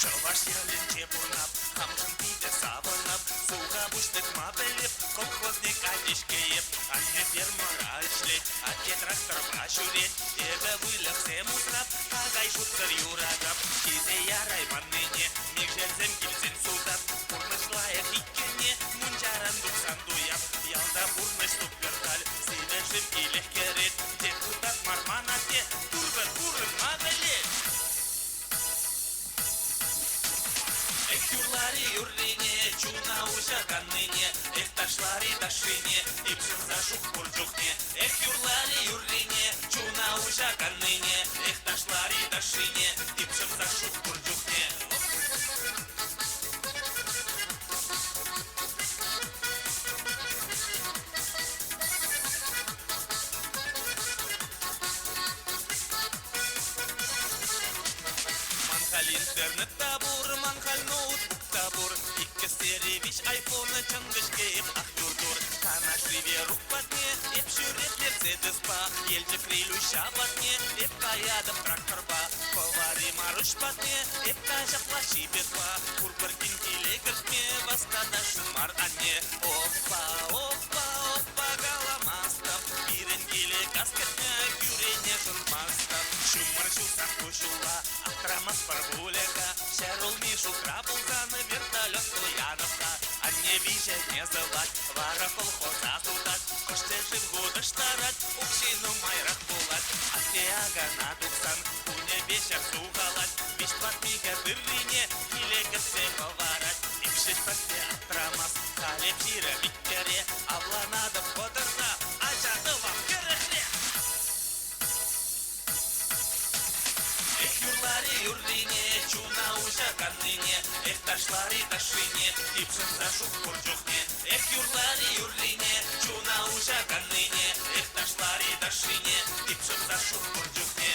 Чӑваш ялӗнче пурнап, хамшӑн питӗ савӑнап, суха пуҫ тытма пӗлеп, колхозник ачи-ҫке эп. Анне фермӑра ӗҫлет, атте тракторпа ҫӳрет, эпӗ выльӑхсем усрап, какай шутсӑр юратап. Ҫисе ярайманнине мишерсем килсен сутап, пурнӑҫ лайӑх иккенне мунчаран тухсан туяп. Ялта пурнӑҫ супер халь, сивӗ шыв килех кӗрет, депутат мар ман атте, пурпӗр пурӑнма пӗлет. Эх, юрлари юррине, чуна уҫаканнине, эх, ташлари ташшине, типшӗнса шух пур чухне. Эх, юрлари юррине, чуна уҫаканнине, эх, ташлари ташшине, типшӗнса шух пур чухне. Ман халь интернет та пур, ман халь ноутбук та пур. Иккӗсери виҫ айфона чӑнкӑ-ҫке эп ах юр-тур. Канашри Верук патне эп ҫӳреп Мерседеспа, Елчӗкри Люҫҫа патне эп каятӑп тракторпа, Пӑвари Маруҫ патне эп каҫапла ҫипетпа. Пурпӗр кин киле кӗртме васкатасшӑн мар анне. Опа, опа, опа каламастӑп, пирӗн киле газ кӗртнӗ кӳрене шӑнтмастӑп. Ҫумӑр ҫусан куҫулла аптрамастпӑр пулӗ-ха, ҫӗрулми шултра пулсан вертолет туянӑп-ха. Анне виҫене сӑлать, вара колхоза сутать, кӑшт шыв хутӑштарать, укҫи нумайрах пулать. Атте акана тухсан кунӗпе ҫӗр сухалать, виҫ-тӑват михӗ тыррине киле кӗртсе хӑварать. Икшӗш пӗртте аптрамас, халь эп 22-ре, авланатӑп вӑтӑрта, ача тӑвап хӗрӗхре. Эх, юрлари юррине, чуна уҫаканнине, эх, ташлари ташшине, типшӗнса шух пур чухне. Эх, юрлари юррине, чуна уҫаканнине, эх, ташлари ташшине, типшӗнса шух пур чухне.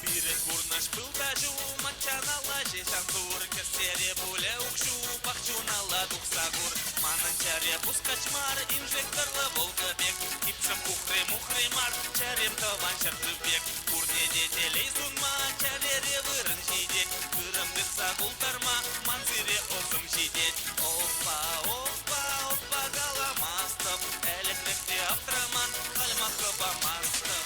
Пирӗн пурнӑҫ пыл та ҫу, маччаналла ҫеҫ ан тур. Кӗсьере пулӗ укҫу, пахчуналла тухса кур. Манӑн чӗре пускач мар, инжекторлӑ Волга пек. Типшӗм ухри-мухри мар, чӗрем тӑван ҫӗршыв пек. Пурне те телей сунма чӗрере вырӑн ҫитет. Хырӑм тытса култарма ман сире ӑсӑм ҫитет. Опа, опа, опа каламастӑп, ӗлӗкрех те аптраман, халь ма хӑпамастӑп.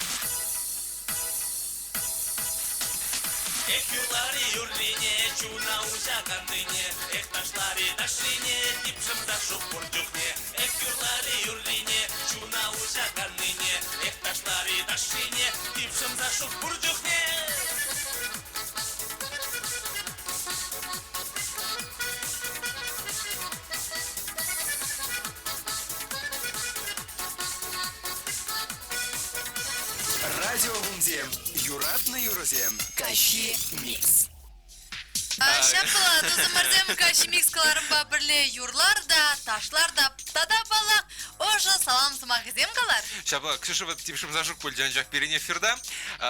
Эх, юрлари юррине, чуна уҫаканнине, эх, ташлари ташшине, типшӗм ташшук пур чухне. Эх, юрлари юррине, чуна уҫаканнине, эх, ташлари ташшине, типшӗм ташшук пур чухне. Радио Бумсем, юратнӑ юрӑсем, каҫхи микс. Ҫапла, тусӑмӑрсем каҫхи микс кӑларӑмпа пӗрле юрлар та, ташлар та, тата, паллах, ӑшӑ салам сӑмахӗсем калар. Ҫапла, Ксюша вот типшӗм Сашук пулчӗ анчах пирӗн эфирта.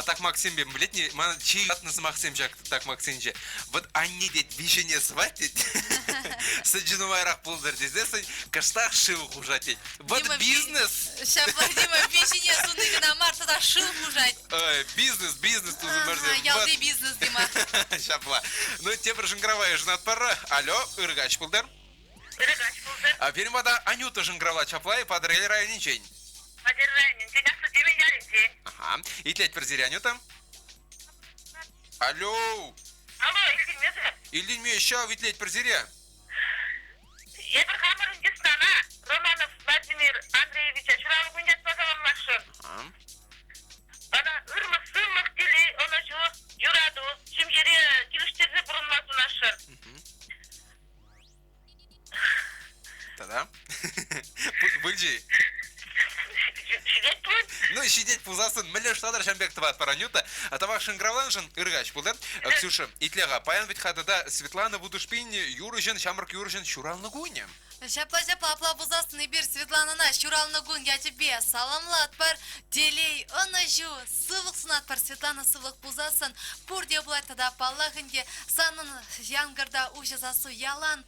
Такмаксемпе, блядь, мана чи юратнӑ сӑмахсем ҫак такмаксенче. Вот анне тет, виҫене сӑвать тет. Сӗчӗ нумайрах пултӑр тесессӗн кӑштах шыв хушать тет. Вот Дима, бизнес! Ҫапла, Дима, виҫене суни кӑна мар, тата шыв хушать. Бизнес, бизнес тусӑмӑрсем. Ялти бизнес, Дима. Ҫапла. Ну, тепӗр шӑнкӑрава йышӑнатпӑр. Алло, ырӑ каҫ пултӑр. Ырӑ каҫ пултӑр. Пирӗн пата Анюта шӑнкӑравлать ҫапла-и Патӑрьел районӗнчен? Патӑрьел районӗнчен, Аслӑ Чемен ялӗнчен. Ага. Итлетпӗр сире, Анюта. Алло! Алло, илтӗнмесӗр. Илтӗнме ҫав итлетпӗр сире. Эпир хамӑрӑн йыснана Романов Владимир Андреевича ҫуралнӑ кун ятпа саламласшӑн. Ӑна ырлӑх-сывлӑх, телей, ӑнӑҫу, юрату, ҫемьере килӗштерсе пурӑнма сунасшӑн. Та-да. Пылчи. Ҫитет пуль? Ну, ҫитет пулсассӑн мӗнле шутлатӑр ҫавӑн пек тӑватпӑр, Анюта. Тавах шӑнкӑравланӑшӑн ырӑ каҫ пултӑр. Ксюша, итле-ха, паян вӗт-ха тата Светлана Вутӑшпин юрӑҫӑн, ҫамрӑк юрӑҫӑн ҫуралнӑ кунӗ. Ҫапла, ҫапла, апла пулсассӑн эпир Светланӑна ҫуралнӑ кун ячӗпе саламлатпӑр. Телей, ӑнӑҫу, сывлӑх сунатпӑр. Светлана сывлӑх пулсассӑн пурте пулать тата паллах ӗнтӗ санӑн янкӑрта уҫӑ сассу ялан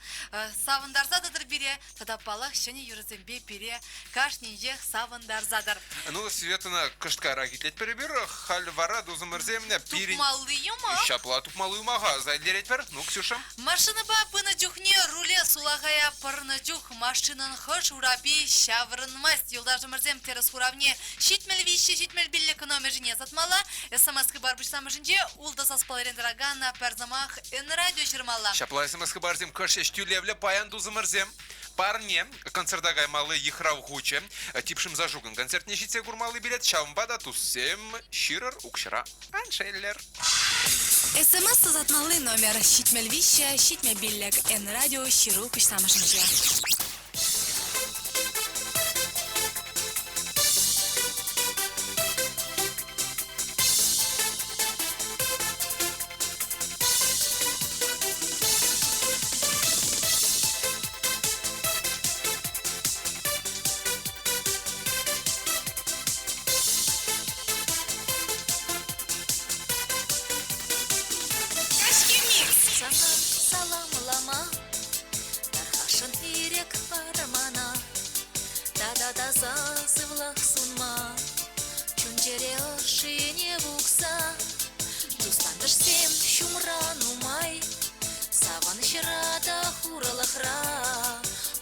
савӑнтарса тӑтӑр пире тата паллах ҫӗнӗ юрӑсемпе пире кашнинчех савӑнтарса тӑр. Ну, Светӑна кӑшт кайрах итлетпӗр эпир. Халь вара тусӑмӑрсем пирӗн... Тупмалли юмах. Ҫапла тупмалли юмаха аса илтеретпӗр. Ну, Ксюша. Машинӑпа пынӑ чухне руле сулахая пӑрнӑ чух машинӑн хӑш урапи ҫаврӑнмасть. Юлташӑмӑрсем тӗрӗс хуравне 73 75 номерне сатмалла. СМС-хыпар пуҫламӑшӗнче ултӑ саспаллирен тӑракан пӗр сӑмах Н-радио ҫырмалла. Ҫапла СМС-хыпарсем кӑш ӗҫ тӳлевлӗ паян тусӑмӑрсем. Парне, концерта каймалли йыхрав хучӗ, Типшӗм Сашукӑн концертне ҫитсе курмалли билет, ҫавӑнпа та туссем ҫырӑр укҫӑра ан шеллӗр. СМС ӑсатмалли номер 73 75 Н-радио ҫыру пуҫламӑшӗнче. Каҫхи микс. Сана саламлама тархасшӑн ирӗк пар мана. Тата таса сывлӑх сунма чун-чӗре ӑшшине пухса тус-тантӑшсем ҫумра нумай. Савӑнӑҫра та хурлӑхра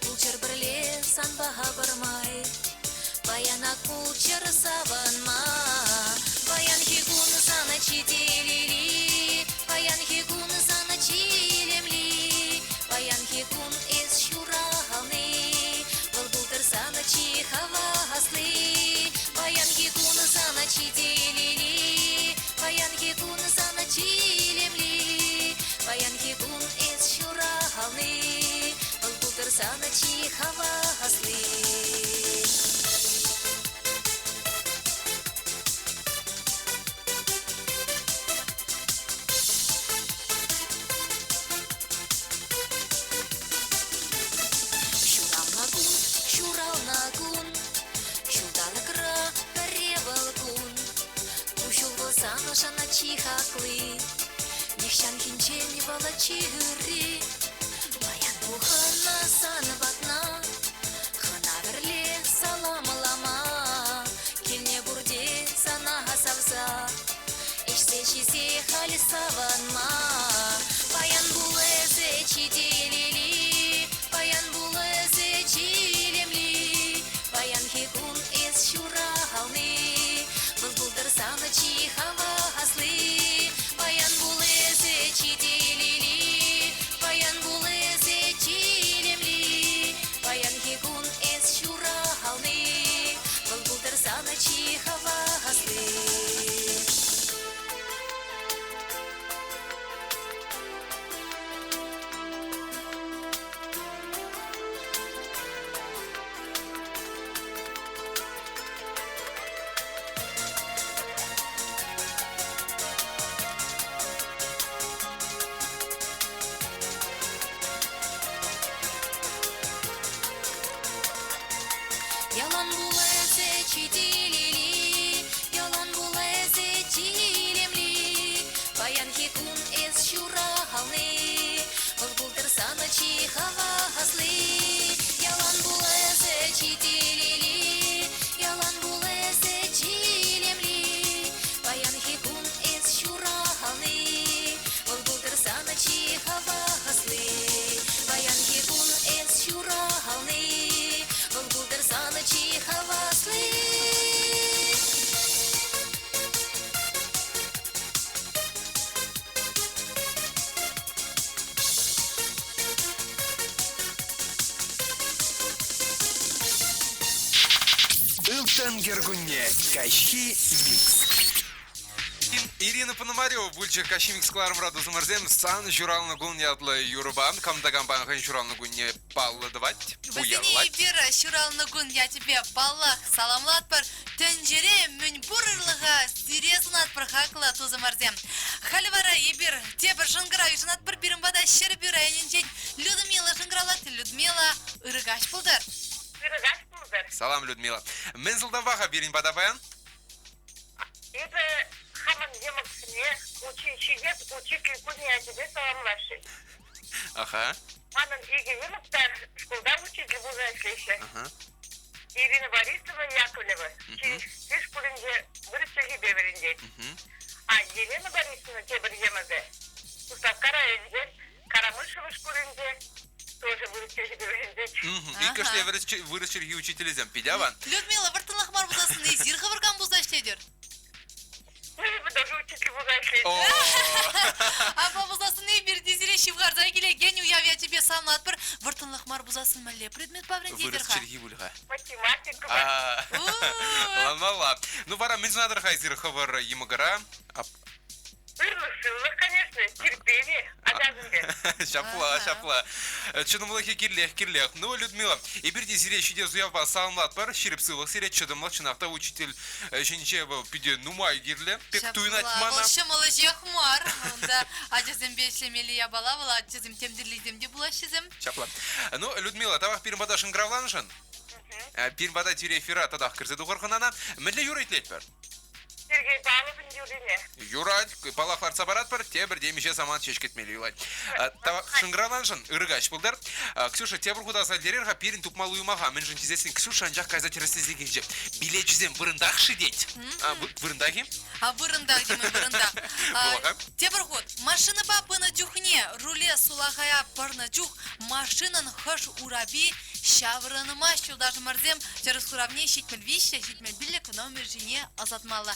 пулчӑр пӗрле санпа пӗрмай. Паяна пулчӑр савӑнма. Паянхи кун сана чи телейли, паянхи кун сана чи илемли, паянхи кун эс ҫурални, вӑл пултӑр сана чи хавасли. Паянхи кун сана чи телейли, паянхи кун сана чи илемли, паянхи кун эс ҫурални, вӑл пултӑр сана чи хавасли. Ҫуралнӑ кун, ҫуралнӑ кун, ҫулталӑкра пӗрре вӑл кун. Ку ҫул вӑл саншӑн чи хакли, нихҫанхинчен вӑл чи ырри. Паян пухӑннӑ сан патна, хӑна пӗрле саламлама. Килне пурте сана савса, ӗҫсе-ҫисе халь савӑнма. Паян пулӑсӗ чи телейли, паян пулӑсӗ чи илемли. Паянхи кун эс ҫурални, вӑл пултӑр сана чи хавасли. Паян пулӑсӗ чи телейли, паян пулӑсӗ чи илемли. Паянхи кун эс ҫурални, вӑл пултӑр сана чи хавасли. Ялан пулӑсӗ чи телейли, ялан пулӑсӗ чи илемли. Паянхи кун эс ҫурални, вӑл пултӑр сана чи хавасли. Ялан пулӑсӗ чи телейли, ялан пулӑсӗ чи илемли. Паянхи кун эс ҫурални, вӑл пултӑр сана чи хавасли. Паянхи кун эс ҫурални, вӑл пултӑр сана чи хавасли. Ылтӑн кӗркунне каҫхи микс. Ирина Пономарева пулчӗ Каҫхи микс кӑларӑмра тусӑмӑрсем сан ҫуралнӑ кун ятлӑ юрӑпа кам та кампан хӑйӗн ҫуралнӑ кунне паллӑ тӑвать, Вӗсене уявлать. эпир ҫуралнӑ кун ячӗпе паллах саламлатпӑр. Тӗнчере мӗнпур ырлӑха сире сунатпӑр хаклӑ тусӑмӑрсем. Халӗ вара эпир тепӗр шӑнкӑрав йышӑнатпӑр. Пирӗн пата Ҫӗрпӳ районӗнчен Людмила шӑнкӑравлать. Людмила, ырӑ каҫ пултӑр. Ырӑ каҫ пултӑр. Салам, Людмила. Мӗн сӑлтавпа-ха пирӗн пата паян? Эпӗ хамӑн йӑмӑксене учи ҫитес учитель кунӗ ячӗпе саламласшӑн. Аха. Манӑн икӗ йӑмӑк та шкулта учитель пулса ӗҫлеҫҫӗ. Аха. Ирина Борисовна Яковлева Чиркӳ шкулӗнче вырӑс чӗлхипе вӗрентет. А Елена Борисовна тепӗр йӑмӑкӗ Куславкка районӗнче Карамышево шкулӗнче тоже вырӑс чӗлхипе вӗрентет. Иккӗшне вырӑс чӗлхи учителӗсем. Пит аван. Людмила, вӑрттӑнлӑх мар пулсассӑн эсир хӑвӑр кам пулса ӗҫлетӗр? Ну, эпӗ тоже учитель пулса ӗҫлетӗп. Апла пулсассӑн эпир те сире ҫывхарса килекен уяв ячӗпе саламлатпӑр. Вӑрттӑнлӑх мар пулсассӑн мӗнле предметпа Вырӑс вӗрентетӗр-ха? чӗлхи пуль-ха. Математика. Ламалла. Ну вара мӗн сунатӑр-ха эсир хӑвӑр йӑмӑкӑра? Ырлӑх-сывлӑх, конечно, терпени ачасемпе. Ҫапла, ҫапла. Чӑтӑмлӑхӗ кирлех, кирлех. Ну, Людмила, эпир те сире ҫитес уявпа саламлатпӑр. Ҫирӗп сывлӑх сире, чӑтӑмлӑх чӑнах та учитель ӗҫӗнче вӑл питӗ нумай кирлӗ пек туйӑнать мана. Вӑл ҫӑмӑл ӗҫех мар. Унта ачасемпе ӗҫлемелли япала вӑл, ачасем тем тӗрлисем те пулаҫҫӗсем. Ҫапла. Ну, Людмила, тавах пирӗн пата шӑнкӑравланӑшӑн. Пирӗн пата тӳре эфира татах кӗрсе тухӑр хӑнана. Мӗнле юрӑ итлетпӗр? Сергей Павловӑн юррине. Юрать, паллах лартса паратпӑр, тепӗр темиҫе самант ҫеҫ кӗтмелли юлать. Шӑнкӑравланшӑн ырӑ каҫ пултӑр. Ксюша, тепӗр хут аса илтерер-ха пирӗн тупмалли юмаха. Мӗншӗн тесессӗн Ксюша анчах кайса тӗрӗслесе килчӗ. Билечӗсем вырӑнтах-ши тет? Вырӑнтах-и? А вырӑнтах, Дима, вырӑнтах. Тепӗр хут, машинӑпа пынӑ чухне руле сулахая пӑрнӑ чух машинӑн хӑш урапи ҫаврӑнмасть юлташӑмӑрсем тӗрӗс хуравне 73 75 номер ҫине ӑсатмалла.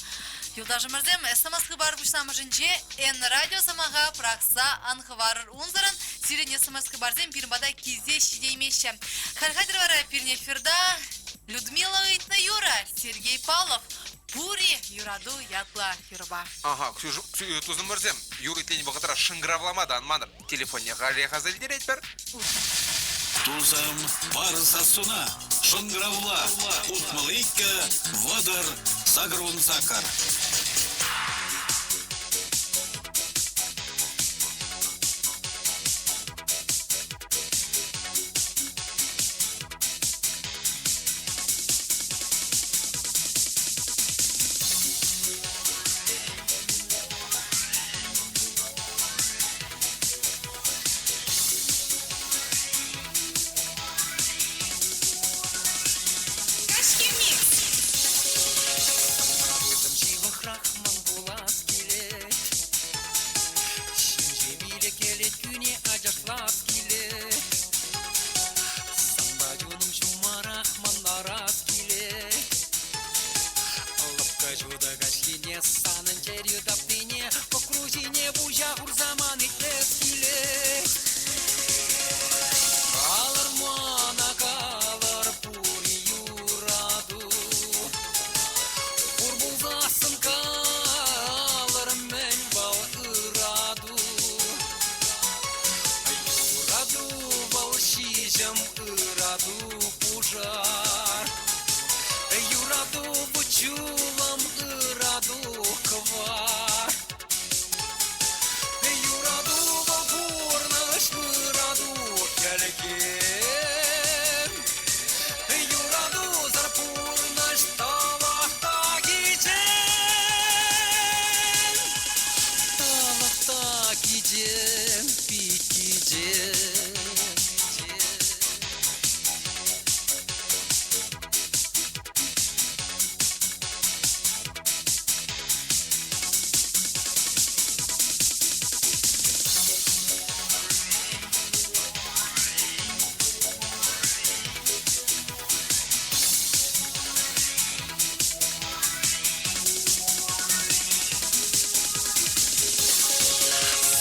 Юлташӑмӑрсем, СМС-хыпар пуҫламӑшӗнче Н-радио сӑмаха пӑрахса ан хӑварӑр. Унсӑрӑн сирӗн СМС-хыпарсем пирӗн пата килсе ҫитеймеҫҫӗ. Халь-хатӗр вара пирӗн эфирта Людмила ыйтнӑ юрӑ Сергей Павлов «Пури юрату» ятлӑ юрӑпа. Ага, Ксюша, тусӑмӑрсем, юрӑ итленӗ вӑхӑтра шӑнкӑравлама та ан манӑр. Телефонне халех аса илтеретпӗр. Тусам, пар сассуна, шӑнкӑравла, 62 30 88. Каҫхи микс. Пысӑм ҫывӑхрах ман пулас килет. Ҫинҫе пилӗк кӗлеткӳне ачашлас килет. Санпа чунӑм ҫумарах ман ларас килет. Лӑпкӑ ҫутӑ каҫхине санӑн чӗрӳ таппине кӑкру ҫине пуҫа хурса ман итлес килет. Калӑр мана, калӑр, пур-и юрату? Пур пулсассӑн калӑр, мӗн вӑл ырату? Юрату вӑл ҫиҫӗм, ырату пушар. Юрату чулӑм, ырату кӑвар. Юрату вӑл пурнӑҫ, ырату хӗлхем. Юратусӑр пурнӑҫ тӑлӑх та кичем. Тӑлӑх та кичем, пит кичем.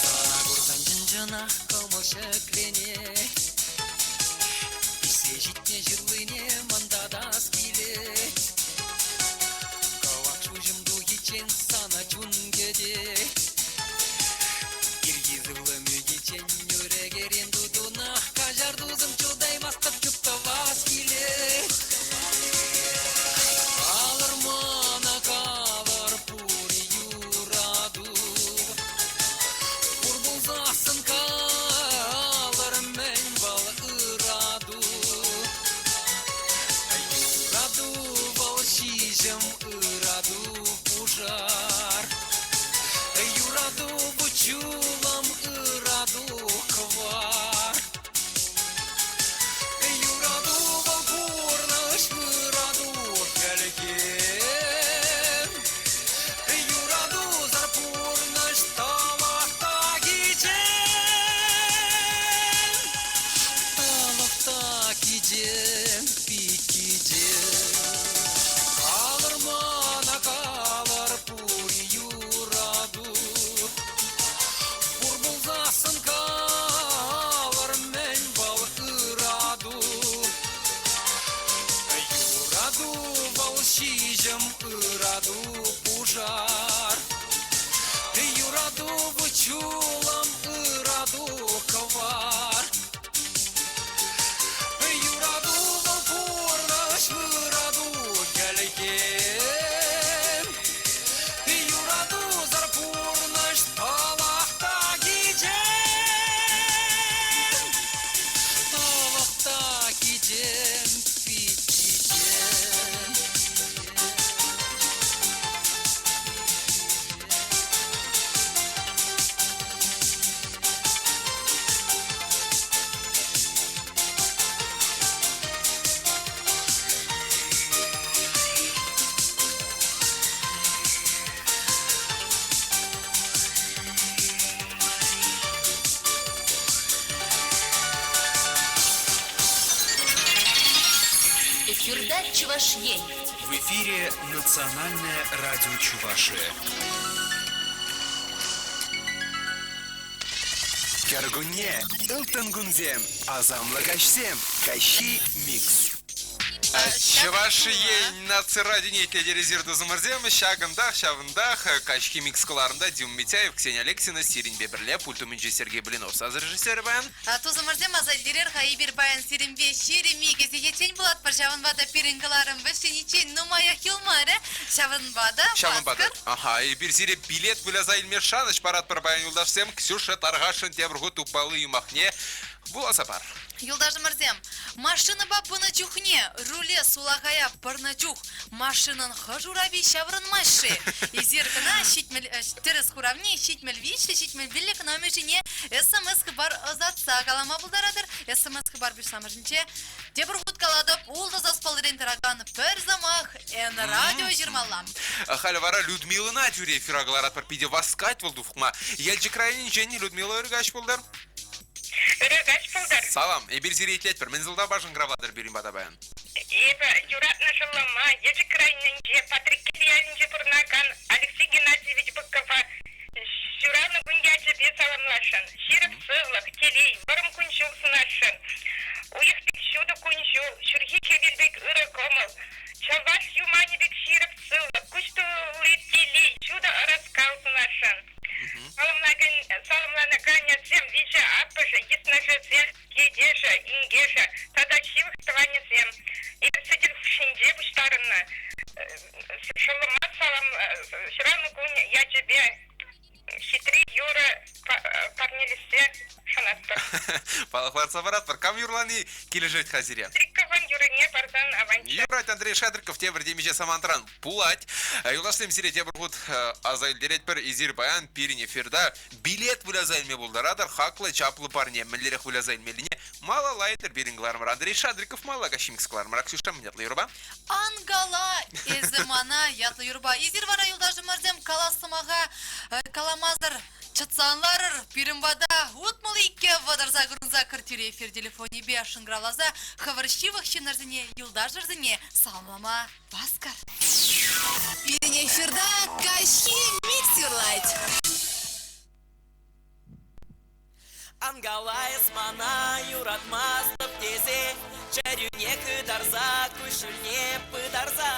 Сана курсан чӑн-чӑнах кӑмӑл ҫӗкленет. Пиҫсе ҫитнӗ ҫырлине мӑнтатас килет. Кӑвак шуҫӑм тухиччен сана чун кӗтет. Эфирта Чӑваш Ен. В эфире Национальное радио Чувашии. Кӗркунне, ылтӑн кунсем, асамлӑ каҫсем, каҫхи микс. Чӑваш Ен наци радионе итлетересир тусӑмӑрсем, ҫакӑнтах, ҫавӑнтах каҫхи микс кӑларӑмта Дима Митяев, Ксения Алексина сирӗнпе пӗрле пульт умӗнче Сергей Блинов сасӑ режиссерӗ паян. Тусӑмӑрсем аса илтерер-ха, эпир паян сирӗнпе 22 сехетчен пулатпӑр, ҫавӑнпа та пирӗн кӑларӑм вӗҫлениччен нумаях юлмарӗ. Ҫавӑнпа та Ҫавӑнпа та, аха, эпир сире билет выляса илме шанӑҫ паратпӑр паян, юлташсем. Ксюша тархасшӑн тепӗр хут тупмалли юмахне вуласа пар. Юлташӑмӑрсем, машинӑпа пынӑ чухне руле сулахая пӑрнӑ чух машинӑн хӑш урапи ҫаврӑнмасть-ши? Эсир кӑна 70 тӗрӗс хуравне 73 75 номер ҫине СМС-хыпар ӑсатса калама пултаратӑр. СМС-хыпар пуҫламӑшӗнче тепӗр хут калатӑп, ултӑ саспаллирен тӑракан пӗр сӑмах Н-радио ҫырмалла. Халӗ вара Людмилӑна тӳре эфира кӑларатпӑр. Питӗ васкать вӑл тухма. Елчӗк районӗнчен Людмила ырӑ каҫ пултӑр. Ырӑ каҫ пултӑр. Салам, эпир сире итлетпӗр. Мӗн сӑлтавпа шӑнкӑравлатӑр пирӗн пата паян? Эпӗ юратнӑ шӑллӑма Елчӗк районӗнче Патреккел ялӗнче пурӑнакан Алексей Геннадьевич Быкова ҫуралнӑ кун ячӗпе саламласшӑн. Ҫирӗп сывлӑх, телей, вӑрӑм кун-ҫул сунасшӑн. Уйӑх пек ҫутӑ кун-ҫул, ҫурхи хӗвел пек ырӑ кӑмӑл, чӑваш юманӗ пек ҫирӗп сывлӑх, куҫ тулли телей, ҫутӑ ӑраскал сунасшӑн. Саламланаканӗсем виҫӗ аппӑшӗ, йыснӑшӗсем, тетешӗ, инкешӗ тата ҫывӑх тӑванӗсем. Эпир сӗтел хушшинче пуҫтарӑннӑ. Шӑллӑма салам ҫуралнӑ кун ячӗпе хитре юрӑ парнелессе шанатпӑр. Палӑхларса паратпӑр. Кам юрлани килӗшет-ха сире? Триковӑн юррине парсан аванччӗ. Юрать Андрей Шадриков тепӗр темиҫе самантран пулать. Юлташсем, сире тепӗр хут аса илтеретпӗр. Эсир паян пирӗн эфирта билет выляса илме пултаратӑр. Хаклӑ, чаплӑ парне мӗнлерех выляса илмеллине малалла илтӗр пирӗн кӑларӑмра. Андрей Шадриков малалла каҫхи кӑларӑмра. Ксюша, мӗн ятлӑ юрӑпа? Ан кала эсӗ мана ятлӑ юрӑпа. Эсир вара, юлташӑмӑрсем, калас сӑмаха каламасӑр чӑтсан ларӑр. Пирӗн пата 62 вӑтӑрса курӑнса тӳре эфир телефонӗпе шӑнкӑравласа хӑвӑр ҫывӑх ҫыннӑрсене, юлташӑрсене саламлама Васкар. Пирӗн эфирта каҫхи микс юрлать. Ан кала эс мана юратмастӑп тесе, чӗрӳне хытарса, куҫҫульне пытарса.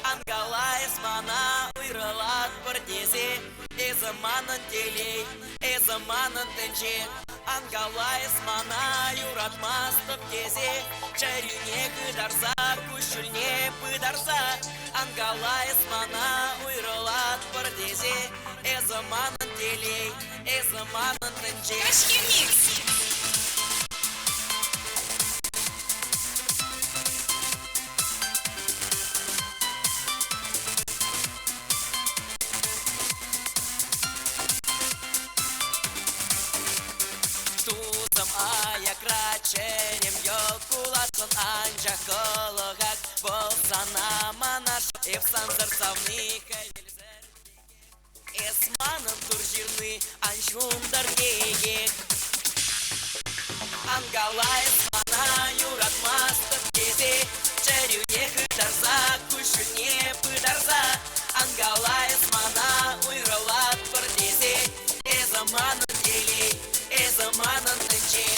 Ан кала эс мана уйрӑлатпӑр тесе, эсӗ манӑн телей, эсӗ манӑн тӗнче. Ан кала эс мана юратмастӑп тесе, чӗрӳне хытарса, куҫҫульне пытарса. Ан кала эс мана уйрӑлатпӑр тесе, эсӗ манӑн телей, эсӗ манӑн тӗнче. Каҫхи микс. Тусӑм аякра чӗрем йӑлт куласшӑн, анчах кӑлӑхах вӑл сана манасшӑн. Эп сансӑр савни хӗвелсӗр Эс манӑн тур ҫырни ан ҫунтӑр текех. Ан кала эс мана юратмастӑп тесе, чӗрӳне хытарса, куҫҫульне пытарса. Ан кала эс мана уйрӑлатпӑр тесе, эсӗ манӑн телей, эсӗ манӑн тӗнче.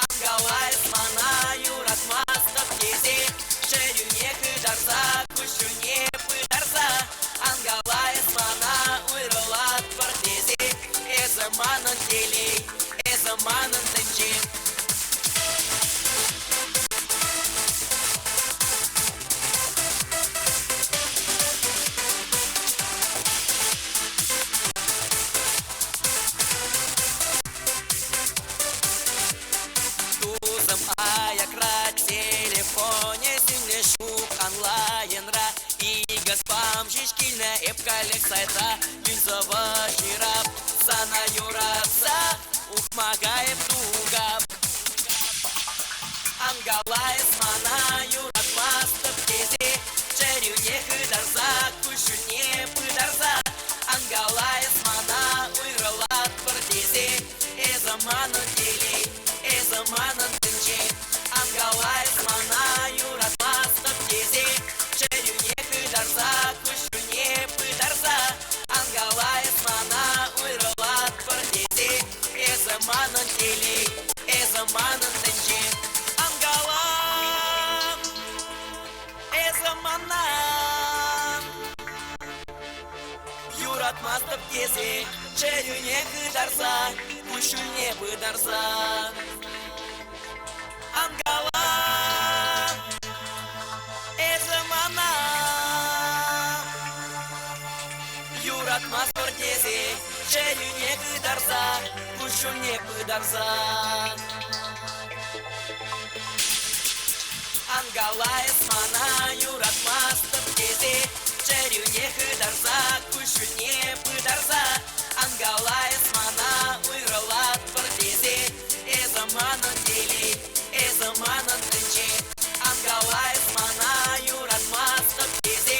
Ан кала эс мана юратмастӑп тесе, чӗрӳне хытарса, куҫҫульне пытарса. Ан кала эс мана уйрӑлатпӑр тесе, эсӗ манӑн телей, эсӗ манӑн тӗнче. Тусӑм аякра телефонӗ сӳннӗ ҫук онлайнра икӗ спам ҫеҫ килнӗ эп каллех сайта юнсӑвӑ ҫырап сана юратса ухмаха эп тухап. Ан кала эс мана юратмастӑп тесе, чӗрӳне хытарса, куҫҫульне пытарса. Ан кала эс мана уйрӑлатпӑр тесе, эсӗ манӑн телей, эсӗ манӑн тӗнче. Ан кала эс мана юратмастӑп тесе. манӑн телей, эсӗ манӑн тӗнче. Ан кала, эсӗ мана юратмастӑп тесе чӗрӳне хытарса, куҫҫульне пытарса. Ан кала, эсӗ мана юратмастпӑр тесе чӗрӳне хытарса, куҫҫульне пытарса. Ан кала эс мана юратмастӑп тесе, чӗрӳне хытарса, куҫҫульне пытарса. Ан кала эс мана уйрӑлатпӑр тесе, эсӗ манӑн телей, эсӗ манӑн тӗнче. Ан кала эс мана юратмастӑп тесе,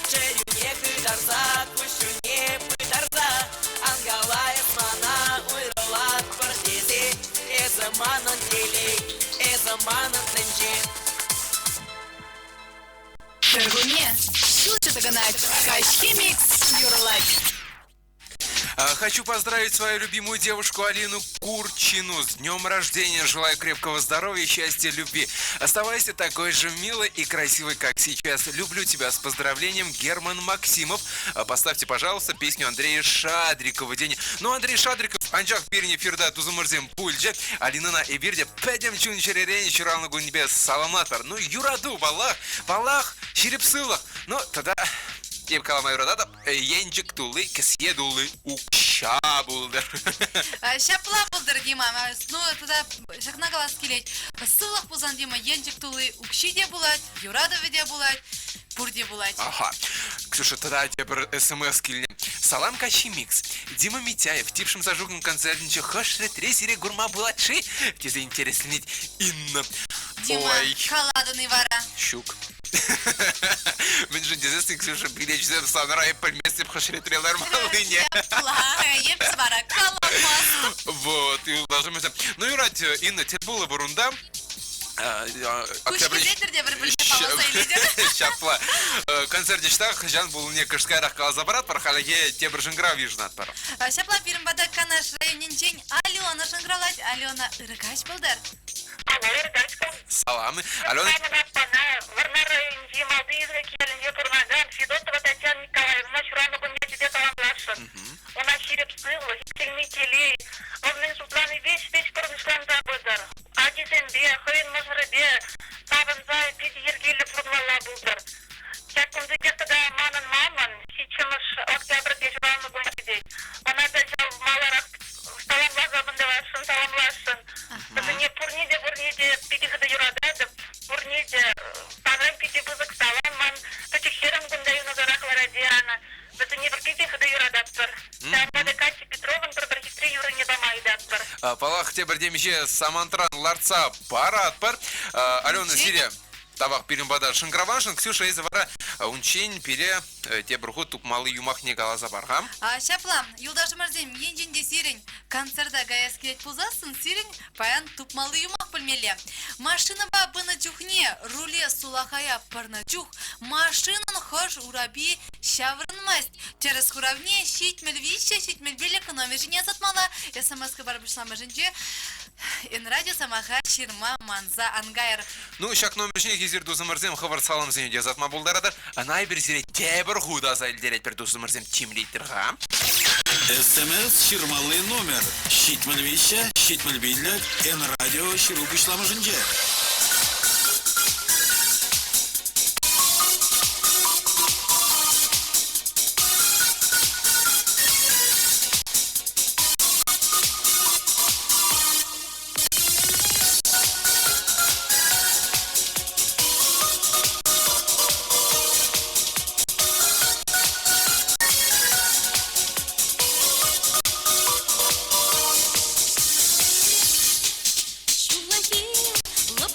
чӗрӳне хытарса, куҫҫульне пытарса. Ан кала эс мана уйрӑлатпӑр тесе, эсӗ манӑн телей, эсӗ манӑн тӗнче. Кӗркунне ҫулҫӑ тӑкӑнать, каҫхи микс юрлать. Хочу поздравить свою любимую девушку Алину Курчину с днем рождения. Желаю крепкого здоровья, счастья, любви. Оставайся такой же милой и красивой, как сейчас. Люблю тебя. С поздравлением, Герман Максимов. Поставьте, пожалуйста, песню Андрея Шадрикова. День. Ну, Андрей Шадриков, анчах пирӗн эфирта тусӑмӑрсем пулчӗ. Алинӑна эпир те пӗтӗм чун-чӗререн ҫуралнӑ кунӗпе саламлатпӑр. Ну, юрату, паллах, паллах, ҫирӗп сывлӑх. Ну, тата эп калама юрататӑп, Енчӗк тулли, кӗсье тулли укҫа пултӑр. Ҫапла пултӑр, Дима. Ну, тата ҫакна калас килет. Сывлӑх пулсан, Дима, енчӗк тулли укҫи те пулать, юратӑвӗ те пулать, пурте пулать. Ага. Ксюша, тата тепӗр СМС килнӗ. Салам каҫхи микс. Дима Митяев Типшӗм Сашукӑн концертӗнче хӑш ретре сире курма пулать-ши? тесе интересленет Инна. Дима, Ой. калатӑн-и вара? Ҫук. Мӗншӗн тесессӗн, Ксюша, билечӗсем санра эп пӗлместӗп хӑш ретре лармаллине. Ҫапла, эп вара каламастӑп. Вот, юлташӑмсем. Ну, юрать, Инна, тӗл пулӑпӑр унта. Куҫ кӗсетӗр те пӗр-пӗрне палласа илетӗр. Ҫапла. Концерт ӑҫта, хӑҫан пулнине кӑшкарах каласа паратпӑр, хальлӗхе тепӗр шӑнкӑрав йышӑнатпӑр. Ҫапла пирӗн пата Канаш районӗнчен Алена шӑнкӑравлать. Алена, ырӑ каҫ пултӑр. Алло, Ыркачка. Салам. Алена. Хамӑн аппана Вӑрнар районӗнчи Малти Израиль пурӑнакан Федотова Татьяна Николаевна ҫуралнӑ кун ячӗпе саламласшӑн. Ӑна ҫирӗп сывлӑх, иксӗлми телей, вӑл мӗн шутланипе ҫеҫ пурнӑҫланса пытӑр. Ачисемпе, хӑйӗн мӑшӑрӗпе савӑнса питӗ йӗркеллӗ пурӑнмалла пултӑр. Ҫак кунсенчех тата манӑн мамӑн ҫиччӗмӗш октябрьте ҫуралнӑ кун ҫитет. Ӑна та ҫав маларах саламласа кӑнтӑласшӑн, саламласшӑн. Вӗсене пурне те, пурне те питӗ хытӑ юрататӑп. Пурне те санран питӗ пысӑк салам. Ман пӗчӗк хӗрӗм кунта юнашарах ларать, Диана. Вӗсене пӗр питӗ хытӑ юрататпӑр. Ҫавӑнпа та Катя Петровӑн пӗр-пӗр хитре юррине пама ыйтатпӑр. Паллах, тепӗр темиҫе самантран лартса паратпӑр. Алена, сире тавах пирӗн пата шӑнкӑравланшӑн. Ксюша, эсӗ вара унччен пире тепӗр хут тупмалли юмахне каласа пар-ха. Ҫапла, юлташӑмӑрсем, енчен те сирӗн концерта каяс килет пулсассӑн, сирӗн паян тупмалли юмах пӗлмелле. Машинӑпа пынӑ чухне руле сулахая пӑрнӑ чух машинӑн хӑш урапи ҫаврӑнмасть. Тӗрӗс хуравне 73 75 номер ҫине ӑсатмалла. СМС-хыпар пуҫламӑшӗнче Энрадио сӑмаха ҫырма манса ан кайӑр. Ну, ҫак номер ҫине эсир тусӑмӑрсем хӑвӑр саламсене те ӑсатма пултаратӑр. Ӑна эпир сире тепӗр хут аса илтеретпӗр, тусӑмӑрсем, тимлетӗр-ха. СМС ҫырмалли номер 73 75 Н-радио ҫыру пуҫламӑшӗнче. Ҫуллахи лӑп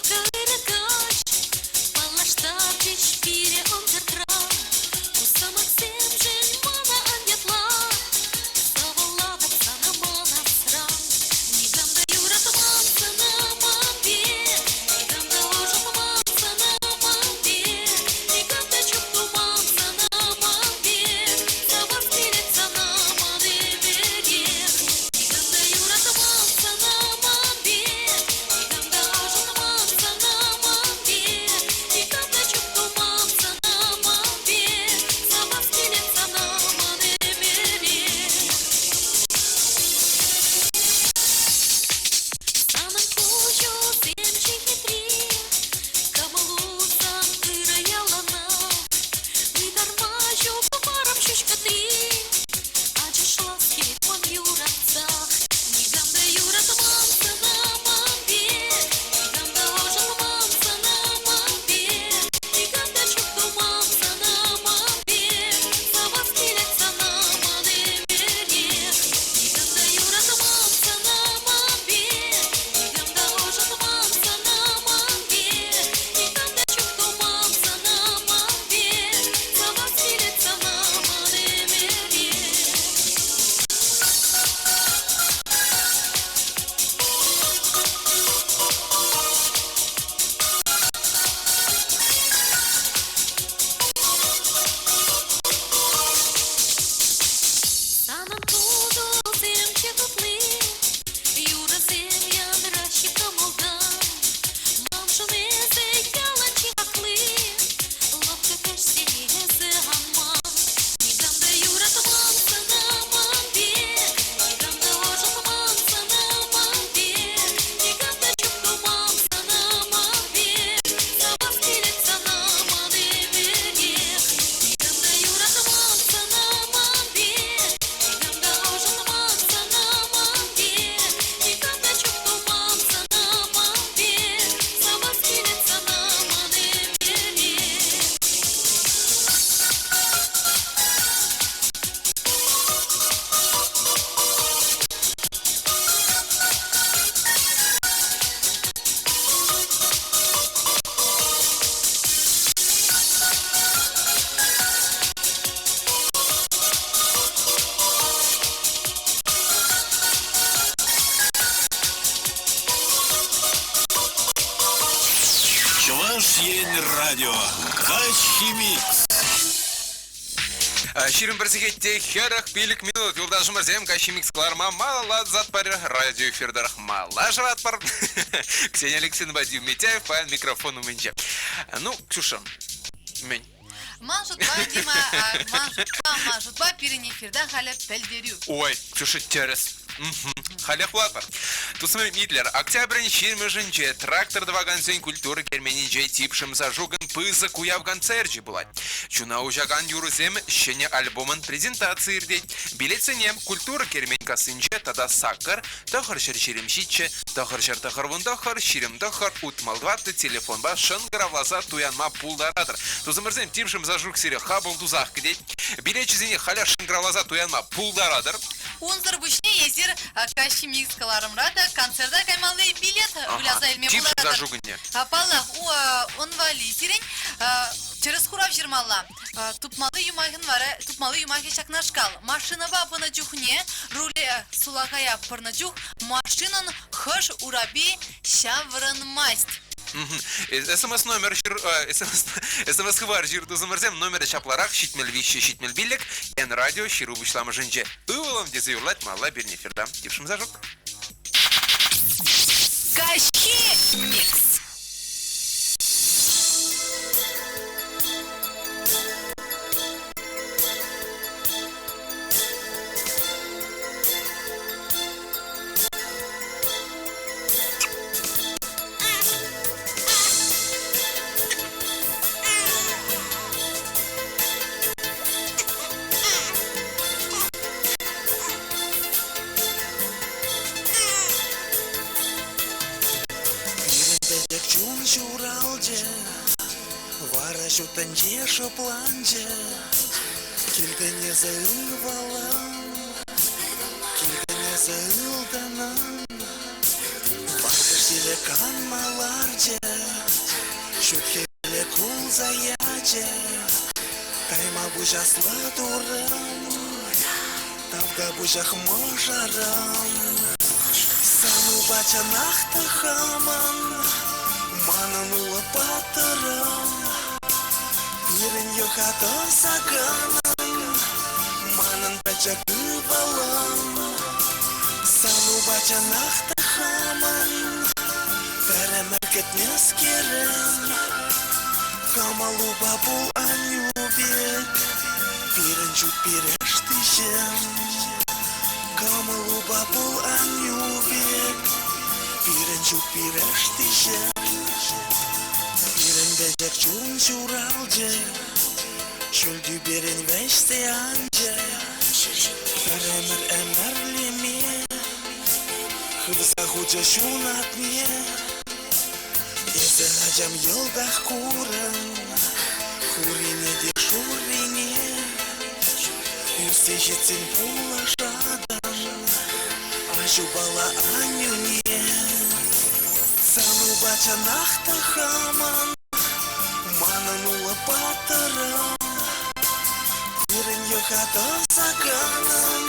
Чӑваш Ен радио. Каҫхи микс. 21 сехетте 45 минут юлташӑмӑрсем каҫхи микс кӑларма малалла тӑсатпӑр. Радио эфир тӑрӑх малла шӑватпӑр. Ксения Алексеевнӑпа Дим Митяев паян микрофон умӗнче. Ну, Ксюша, мӗн? Ман шутпа, Дима, ман шутпа, ман шутпа пирӗн эфирта халӗ пӗлтерӳ. Ой, Ксюша, тӗрӗс. Халех вулатпӑр. Тусӑм Митлер, октябрӗн ҫирӗмӗшӗнче трактор тӑвакансен культура керменӗнче Типшӗм Сашукӑн пысӑк уяв концерчӗ пулать. Чуна уҫакан юрӑсем ҫӗнӗ альбомӑн презентацийӗ иртет. Билетсене культура кермен кассинче тата саккӑр, 927, 999, 29, 64 телефонпа шӑнкӑравласа туянма пултаратӑр. Тусӑмӑрсем, Типшӗм Сашук сире хапӑл тусах кӗтет. Билетчӗсене халех шӑнкӑравласа туянма пултаратӑр. Унсӑр пуҫне эсир каҫхи микс кӑларӑмра та концерта каймалли билет выляса илме Типшӗм пултаратӑр. Сашукӑнне. Паллах, ун валли сирӗн тӗрӗс хурав ҫырмалла. Тупмалли юмахӗн вара тупмалли юмахӗ ҫакнашкал. Машинӑпа пынӑ чухне руле сулахая пӑрнӑ чух машинӑн хӑш урапи ҫаврӑнмасть. СМС номер ҫыр, СМС хыпар ҫыр тусӑмӑрсем номерӗ ҫапларах 73 75 Н радио ҫыру пуҫламӑшӗнче. Ывӑлӑм тесе юрлать малла пирӗн эфирта. Типшӗм Сашук. Каҫхи микс. Пирӗн пӗчӗк чун ҫуралчӗ, вара ҫут тӗнче шӑпланчӗ. Килтӗн эсӗ ывӑлӑм, килтӗн эсӗ ылтӑнӑм. Варкӑш ҫилӗ канма ларчӗ, ҫут хӗвеле кулса ячӗ. Кайма пуҫасла турӑм, тавтапуҫах мӑшӑрӑм. Санупа чӑнах та хамӑн, манӑн улӑп паттӑрӑм. Пирӗн йӑха тӑсаканӑм, манӑн пӗчӗк ывӑлӑм. Санупа чӑнах та хамӑн, пӗр ӗмӗр кӗтнӗскерӗм. Кӑмӑлупа пул аннӳ пек, пирӗн ҫут пирӗштиҫӗм. Кӑмӑлупа пул аннӳ пек, пирӗн ҫут пирӗштиҫӗм. Пирӗн пӗчӗк чун ҫуралчӗ, ҫӳл тӳперен вӗҫсе анчӗ. Пӗр ӗмӗр ӗмӗрлеме хывса хучӗ ҫунатне. Эсӗ, ачам, йӑлтах курӑн, хурине те шуррине. Ӳссе ҫитсен пулӑшатӑн аҫупала аннӳне. Санупа чӑнах та хамӑн, манӑн улӑп паттӑрӑм. Пирӗн йӑха тӑсаканӑм,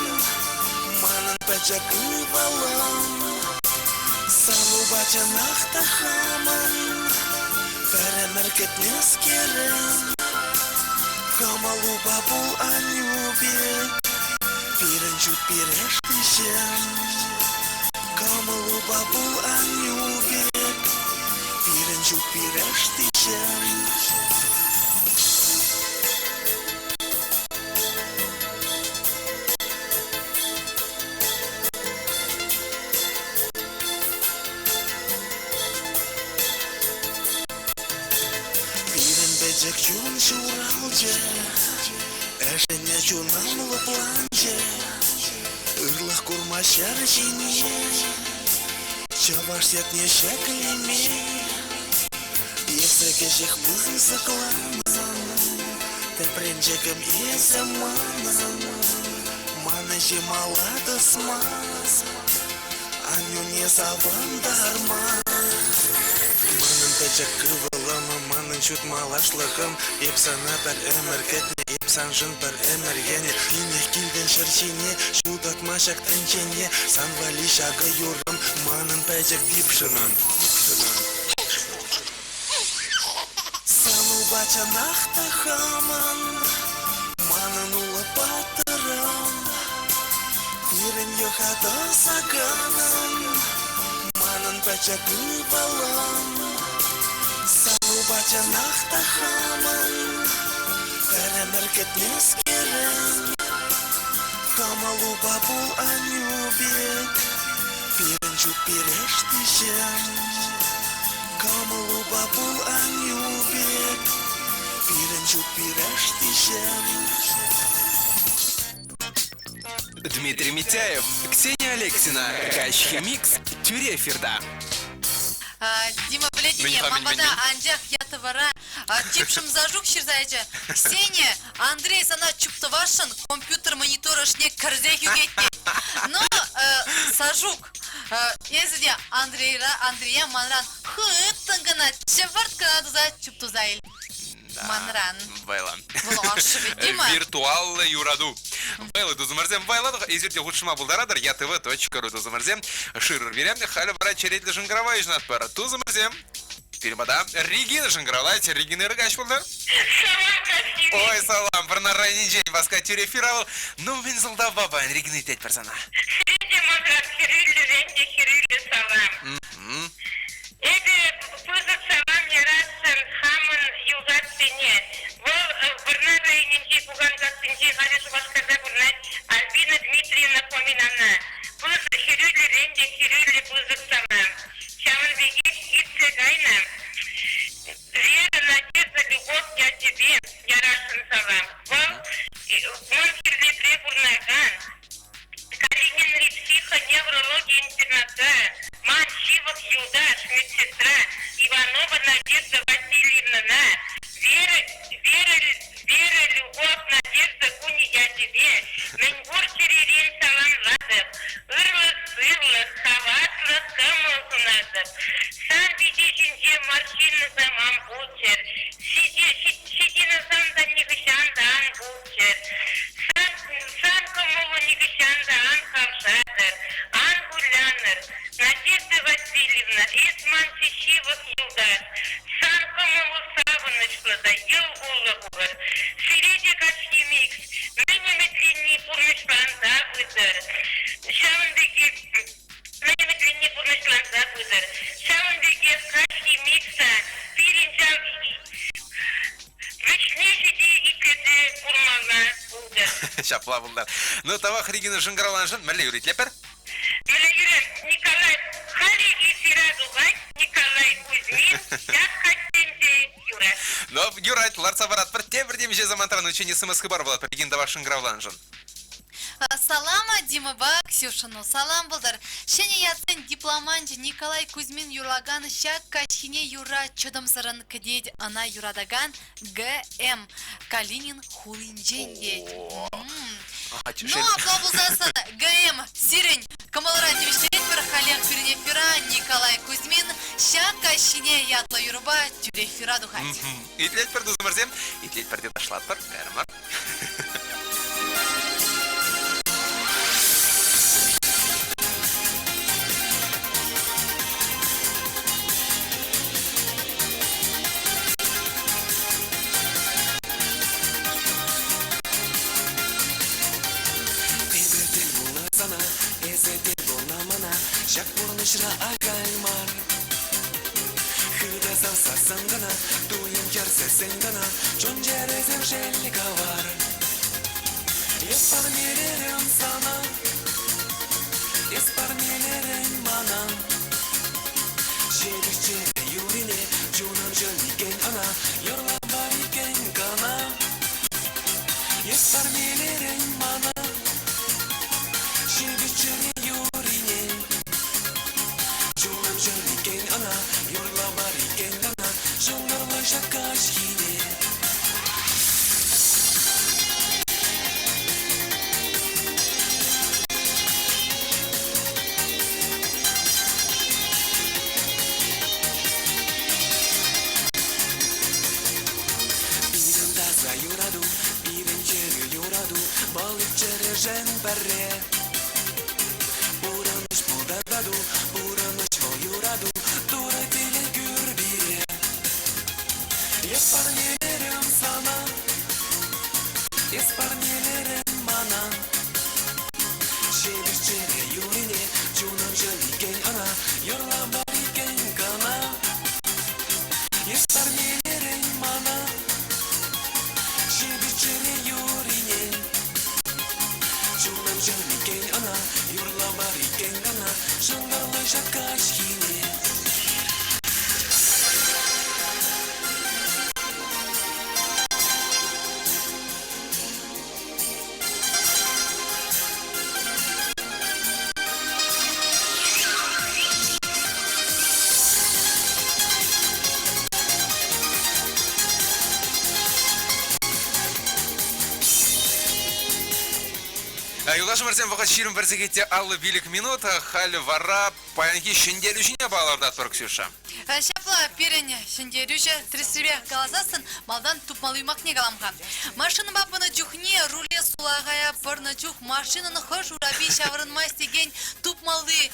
манӑн пӗчӗк ывӑлӑм. Санупа чӑнах та хамӑн, пӗр ӗмӗр кӗтнӗскерӗм. Кӑмӑлупа пул аннӳ пек, пирӗн ҫут пирӗштиҫӗм. Кӑмӑлупа пул аннӳ пек, пирӗн ҫут пирӗштиҫӗм. Пирӗн пӗчӗк чун ҫуралчӗ, ӗшеннӗ чунӑм лӑпланчӗ. Ырлӑх курма ҫӗр ҫине, чӑваш ятне ҫӗклеме. Эсӗ кӗҫех пысӑклансан, тӗпренчӗкӗм эсӗ манӑн. Ман ӗҫе мала тӑсма, аннӳне савӑнтарма. Манӑн пӗчӗк ывӑлӑм, манӑн ҫут малашлӑхӑм. Эп сана пӗр ӗмӗр кӗтнӗ, эп саншӑн пӗр ӗмӗр йӗнӗ. Тинех килтӗн ҫӗр ҫине, ҫутатма ҫак тӗнчене. Сан валли ҫакӑ юррӑм, манӑн пӗчӗк типшӗмӗм. Санупа чӑнах та хамӑн, манӑн улӑп паттӑрӑм. Пирӗн йӑха тӑсаканӑм, манӑн пӗчӗк ывӑлӑм. Санупа чӑнах та хамӑн, пӗр ӗмӗр кӗтнӗскерӗм. Кӑмӑлупа пул аннӳ пек, пирӗн ҫут пирӗштиҫӗм. Кӑмӑлупа пул аннӳ пек, пирӗн ҫут пирӗштиҫӗм. Дмитрий Митяев, Ксения Алексина, Каҫхи микс, тӳре эфирта. Дима, пӗлетӗн-и, ман пата анчах ятӑвара типшӗм Сашук ҫырса ячӗ. Ксения, Андрей сана чуптӑвасшӑн компьютер монитор ӑшне кӗрсех ӳкет тет. Ну, Сашук, эсӗ те Андрейра, Андрея манран хыттӑн кӑна, чӑвӑрт кӑна туса чуптуса ил. Манран. Вӑйлӑ. Вӑл ашшӗ вӗт, Дима. Виртуаллӑ юрату. Вӑйлӑ тусӑмӑрсем, вӑйлӑ эсир те хутшӑнма пултаратӑр. ЯТВ.ру тусӑмӑрсем. Шырӑр пире. Халӗ вара черетлӗ шӑнкӑрава йышӑнатпӑр. Тусӑмӑрсем, пирӗн пата Регина шӑнкӑравлать. Регина ырӑ каҫ пултӑр. Салам, каҫхине. Ой, салам, Вӑрнар районӗнчен васкать тӳре эфира вӑл. Ну, мӗн сӑлтавпа паян Регина итлетпӗр сана? Сире те манран хӗрӳллӗрен те хӗрӳллӗ салам. Эпӗ пысӑк салам ярасшӑн хамӑн юлташсене. Вӑл Вӑрнар районӗнчи Пуканкассинчи, халӗ Шупашкарта пурӑнать, Альбина Дмитриевна Фоминана. Пысӑк хӗрӳллӗрен те хӗрӳллӗ пысӑк салам. Ҫавӑн пекех иртсе кайнӑ Вера, Надежда, Любовь ячӗпе ярасшӑн салам. Вӑл Мӑн Хирлепре пурӑнакан Калининри психоневрологи интернатра ман ҫывӑх юлташ, медсестра Иванова Надежда Васильевнӑна Вера, Вера, Вера, Любовь, Надежда кунӗ ячӗпе мӗнпур чӗререн саламлатӑп, ырлӑх-сывлӑх, хаваслӑ кӑмӑл сунатӑп. Сан пичӗ ҫинче морщинӑсем ан пулччӑр, ҫитӗнӳсем та нихӑҫан та ан пулччӑр. Сан, сан кӑмӑлу нихӑҫан та ан хавшатӑр, ан кулянӑр. Надежда Васильевна, эс ман чи ҫывӑх юлташ. Сан кӑмӑлу савӑнӑҫлӑ та йӑл-куллӑ пулӑр. Сире те каҫхи микс мӗн ӗмӗтленни пурнӑҫланса пытӑр. Ҫавӑн пекех мӗн ӗмӗтленни пурнӑҫланса пытӑр. Ҫавӑн пекех каҫхи микса пирӗн ҫав вӗҫне ҫити итлесе курмалла пултӑр. Ҫапла пултӑр. Ну, тавах Регина шӑнкӑравланӑшӑн мӗнле юритлепӗр? Мӗнле юрӗ, Николай, халӗ эфира тухать Николай Кузьмин ҫак каҫсенче юрать. Ну, юрать, лартса паратпӑр. Тепӗр темиҫе самантран унччен смс-хыпар вулатпӑр Регина тавах шӑнкӑравланӑшӑн. Салама Димӑпа Ксюшӑну салам пултӑр. Ҫӗнӗ ятсен дипломанчӗ Николай Кузьмин юрлакан ҫак каҫхине юрра чӑтӑмсӑррӑн кӗтет ӑна юратакан Г.М. Калинин хулинчен тет. Ну, апла пулсассӑн Г.М. сирӗн кӑмӑлӑра тивӗҫтеретпӗр халех пирӗн эфира Николай Кузьмин ҫак каҫхине ятлӑ юрӑпа тӳрех эфира тухать. Итлетпӗр, тусӑмӑрсем, итлетпӗр те ташлатпӑр, кайрӑмӑр. Эпӗ тӗл пулнӑ сана, эсӗ тӗл пулнӑ мана, ҫак пурнӑҫра ахаль мар. Хытӑ савсассӑн кӑна, туйӑм хӗрсессӗн кӑна, чун-чӗресем шел кавар. Эс парнелерӗм сана, эс парнелерӗн мана. Ҫепӗҫ чӗре юрине, чунӑм ҫӑл иккен ӑна, юрлама иккен кӑна. Эс парнелерӗн мана, ҫепӗҫ чӗре юрине. Чунӑм ҫӑл иккен ӑна, юрлама иккен кӑна, шӑнкӑрлӑ ҫак каҫхине. Пирӗн таса юрату, пирӗн чӗрӗ юрату, вӑл чӗрӗшӗн пӗрре. Пурӑнӑҫ пултӑр тату, пурӑнӑҫ вӑл юрату, Турӑ телей кӳр пире. Эп парнелерӗм. Эс парнелерӗн мана. Ҫепӗҫ чӗре юррине, чунӑм ҫӗлекен ӑна, юрлама иккен кӑна. Эс парнелерӗн мана. Ҫепӗҫ чӗре юррине, чунӑм ҫӗлекен ӑна, юрлама иккен кӑна, шӑнкӑрлӑ ҫак каҫхине. Юлташӑмӑрсем, вӑхӑт 21 сехет те 55 минут. Халь вара паянхи ҫӗнтерӳҫӗне палӑртатпӑр, Ксюша. Ҫапла, пирӗн ҫӗнтерӳҫӗ тӗрӗссипе каласассӑн малтан тупмалли юмахне калам-ха. Машинӑпа пынӑ чухне руле сулахая пӑрнӑ чух машинӑн хӑш урапи ҫаврӑнмасть текен тупмалли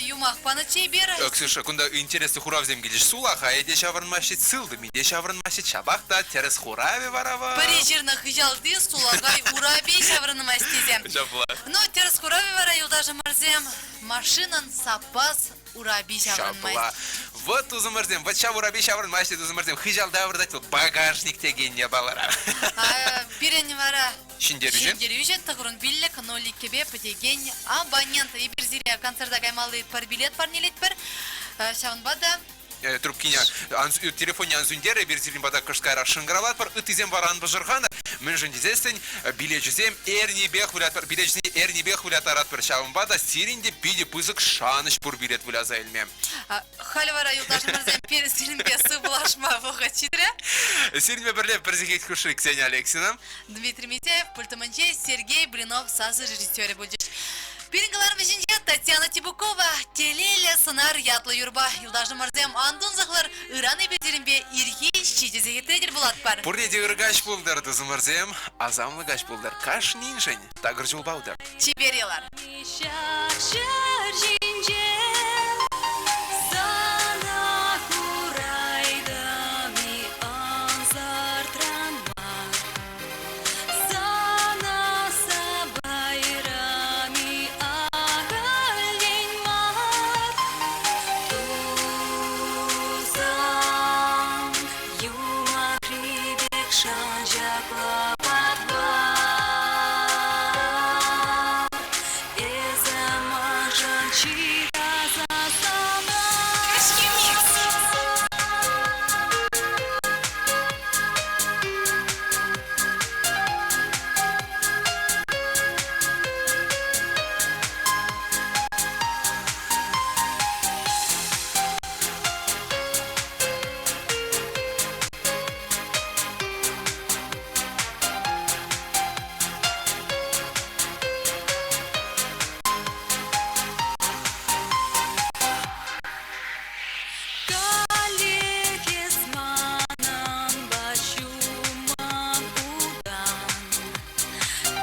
юмах панӑччӗ эпир. Ксюша, кунта интереслӗ хуравсем килчӗҫ. Сулахайӗ те ҫаврӑнмасть, сылтӑмӗ те ҫаврӑнмасть, ҫапах та тӗрӗс хуравӗ вара вӑл. Пӗри ҫырнӑ хыҫалти сулахай урапи ҫаврӑнмасть тесе. Ҫапла. Ну, тӗрӗс хуравӗ вара, юлташӑмӑрсем, машинӑн саппас урапи ҫаврӑнмасть. Ҫапла. Вот тусӑмӑрсем, вот ҫав урапи ҫаврӑнмасть те тусӑмӑрсем, хыҫалта выртать вӑл багажник текен япалара. Пирӗн вара Ҫӗнтерӳҫӗ? Ҫӗнтерӳҫӗ тӑхӑрӑн 5 02-пе пӗтекен абонент. Эпир сире концерта каймалли пӗр билет парнелетпӗр. Ҫавӑнпа та трубкине телефонне ан сӳнтер, эпир сирӗн пата кӑшт каярах шӑнкӑравлатпӑр, ыттисем вара ан пӑшӑрханӑр. Мӗншӗн тесессӗн билечӗсем эрнипех вылятпӑр, билечӗсене эрнипех выляттаратпӑр. Ҫавӑнпа та сирӗн те питӗ пысӑк шанӑҫ пур билет выляса илме. Халь вара, юлташӑмӑрсем, пирӗн сирӗнпе сывпуллашма вӑхӑт ҫитрӗ. Сирӗнпе пӗрле пӗр сехет хушши Ксения Алексина. Дмитрий Митяев, пультӑмӗнче Сергей Блинов сасӑ режиссерӗ пулчӗҫ. Пирӗн кӑларӑм вӗҫӗнче Татьяна Тибукова «Телейлӗ сӑнар» ятлӑ юрпа юлташӑмӑрсем ан тунсӑхлӑр, ыран эпир сирӗнпе ирхи ҫичӗ сехетре тӗл пулатпӑр. Пурне те ыр каҫ пултӑр, тусӑмӑрсем, асамлӑ каҫ пултӑр кашниншӗн такӑр ҫулпа утӑр. Чипере лар. Ҫак ҫӗр ҫинче сана курайтӑм-и ӑнсӑртран мар. Сана сапайрам-и ахальтен мар. Тусам, юмахри пек шанчӑклӑ патвар. Эсӗ маншӑн чи таса Каҫхи микс. Каллех эс манӑнпа ҫумӑн утан,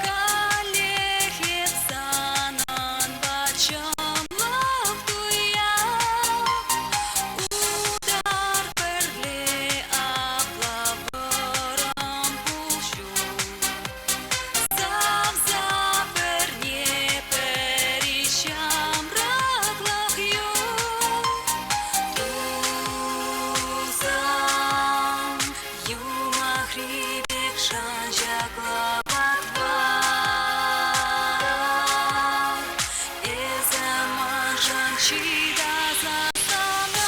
Каллех эп санӑнпа чӑнлӑх туян. Утар пӗрле апла вӑрӑм пулҫу. Савса пӗрне пӗри ҫамрӑклӑх юр. Тусам, юмахри пек шанчӑклӑ патвар. Эсӗ маншӑн чи таса сӑнар.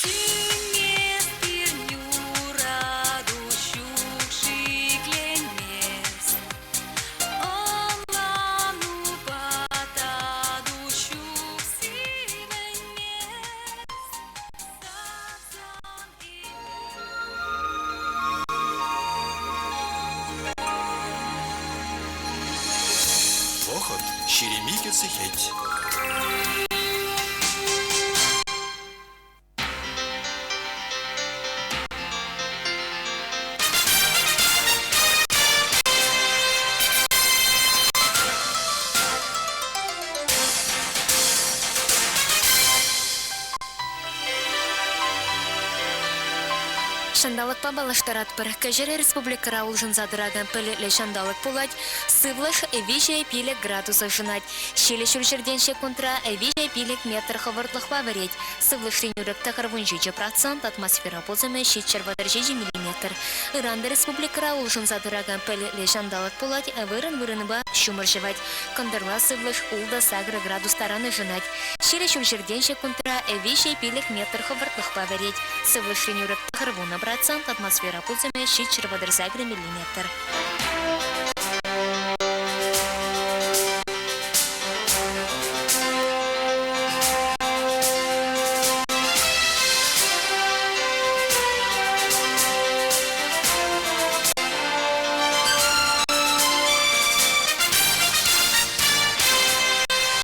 Сӳнмест пирӗн юрату ҫук шикленмест. Ӑнланупа тату ҫук сивӗнмест. Савсан Вӑхӑт 22 сехет. Ҫанталӑкпа паллаштаратпӑр. Кӗҫӗр республикӑра улшӑнса тӑракан пӗлӗтлӗ ҫанталӑк пулать. Сывлӑш 3,5 градус ӑшӑнать. Ҫилӗ ҫурҫӗртен ҫеккунтра 3,5 метр хӑвӑртлӑхпа вӗрет. Сывлӑшри нӳрӗк 97 процент, атмосфера пусӑмӗ 737 миллиметр. Ыран та республикӑра улшӑнса тӑракан пӗлӗтлӗ ҫанталӑк пулать, вырӑн-вырӑнпа ҫумӑр ҫӑвать. Кӑнтӑрла сывлӑш ултӑ сакӑр градус таран ӑшӑнать. Ҫилӗ ҫурҫӗртен ҫеккунтра 3,5 метр хӑвӑртлӑхпа вӗрет. Сывлӑшри нӳрӗк 90 процент, атмосфера пусӑмӗ 738 миллиметр.